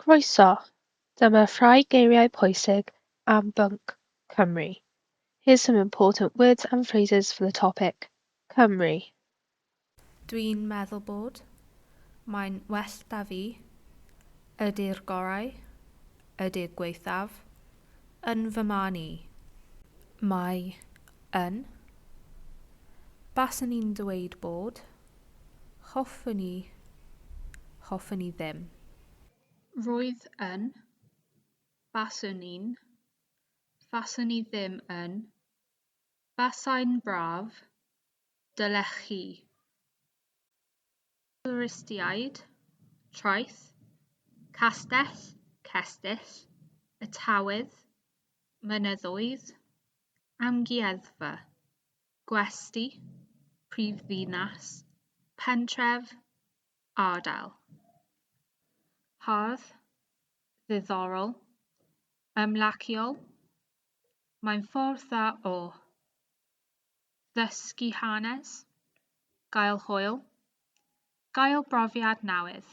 Croeso! Dyma rhai geiriau pwysig am bwnc Cymru. Here's some important words and phrases for the topic Cymru. Dwi'n meddwl bod. Mae'n well 'da fi. Ydy'r gorau. Ydy'r gwaethaf. Yn fy marn i. Mae yn. Baswn i'n dweud bod. Hoffwn i. Hoffwn i ddim. Roedd yn. Baswn i'n. Faswn i ddim yn. Basai'n braf. Dylech chi. Twristiaid, traeth, castell, cestyll, y tywydd, mynyddoedd, amgueddfa, gwesty, prifddinas, pentref, ardal. Hardd, ddiddorol, ymlaciol, mae'n ffordd dda o ddysgu hanes, gael hwyl, gael brofiad newydd.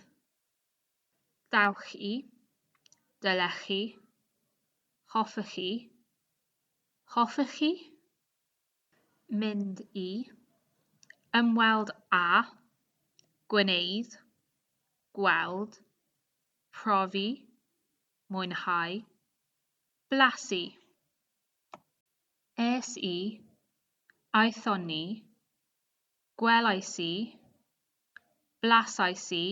Dewch i, dylech chi, hoffech chi, hoffech chi? Mynd i, ymweld â, gwneud, gweld, profi, mwynhau, blasu. Es i, aethon ni, gwelais i, blasais i,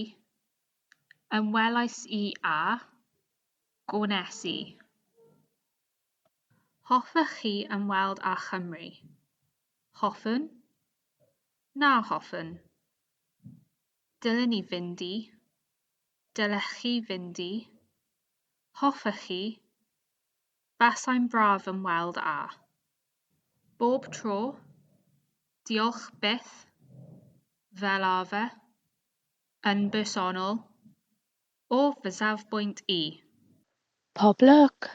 ymwelais i â, gwnes i. Hoffech chi ymweld â Chymru? Hoffwn. Na hoffwn. Dylen ni fynd i. Dylech chi fynd i. Hoffech chi. Basai'n braf ymweld â. Bob tro. Diolch byth. Fel arfer. Yn bersonol. O fy safbwynt i. Pob lwc!